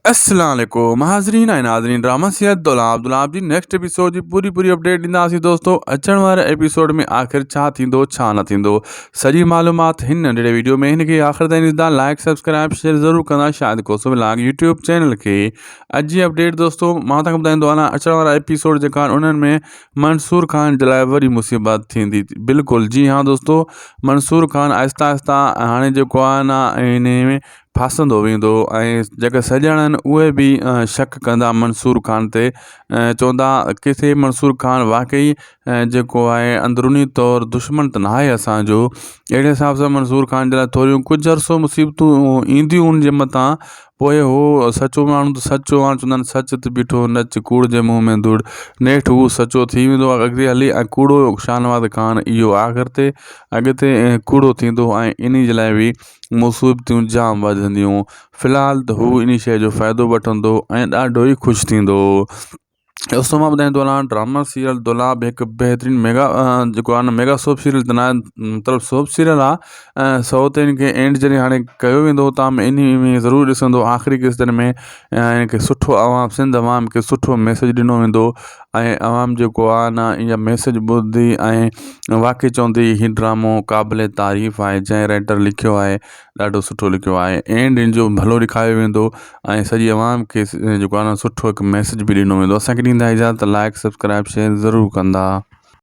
السلام عليڪم حاضرين ۽ ناظرين ڊراما سيريل دولاب دولاب جي نيڪسٽ ايپيسوڊ جي پوري پوري اپڊيٽ ڏينداسين دوستو اچڻ واري ايپيسوڊ ۾ آخر ڇا ٿيندو ڇا نه ٿيندو سڄي معلومات هن ننڍڙي ويڊيو ۾ هن کي آخر تائين ڏسندا لائڪ سبسڪرائب شيئر ضرور ڪندا Shahid Khoso vlog YouTube channel کي اڄ جي اپڊيٽ دوستو مان توهان کي ٻڌائيندو هلان اچڻ وارا ايپيسوڊ جيڪا آهن انهن ۾ منصور خان جي لاء وڏي مصيبت ٿيندي بلڪل جي ها دوستو منصور خان آهستي آهستي هاڻي جيڪو آهي نه ان ۾ ڦاسندو ويندو ۽ جيڪي سڄڻ آهن اهي به شڪ ڪندا منصور خان تي چوندا ڪٿي منصور خان واقعي جيڪو آهي اندروني طور دشمن ته ناهي اسانجو اهڙي حساب سان منصور خان جي لاء ٿوريون ڪجهه عرصو مصيبتون اينديون ان جي مٿان پوء هو سچو ماڻهو ته سچو آهي چوندا آهن سچ تي بيٺو نچ ڪوڙ جي منهن ۾ ڌوڙ نيٺ هو سچو ٿي ويندو آهي اڳتي هلي ۽ ڪوڙو شاهنواز خان اهو آخر تي اڳتي ڪوڙو ٿيندو ۽ انهي جي لاء به مصيبتون جام وڌنديون. في الحال ته هو انهي شيء جو فائدو وٺندو ۽ ڏاڍو ئي خوش ٿيندو. دوستو مان ٻڌائيندو هلان ڊراما سيريل دولاب هڪ بهترين ميگا جيڪو آهي نه ميگا سوپ سيريل ته ناهي مطلب سوپ سيريل آهي ۽ سو ته ان کي اينڊ جڏهن هاڻي ڪيو ويندو تان انهي ۾ ضرور ڏسندو آخري قسطن ۾ ان کي سٺو عوام سنڌ عوام کي سٺو ميسيج ڏنو ويندو ۽ عوام جيڪو آ نه اها ميسيج ٻڌي ۽ واقعي چوندي هي ڊرامو قابل تعريف آهي جنهن رائيٽر لکيو آهي ڏاڍو سٺو لکيو آهي اينڊ ان جو ڀلو ڏيکاريو ويندو ۽ سڄي عوام کي جيڪو آهي نه سٺو هڪ ميسيج به ڏنو ويندو اسانکي ڏيندا اجازت لائڪ سبسڪرائب شيئر ضرور ڪندا.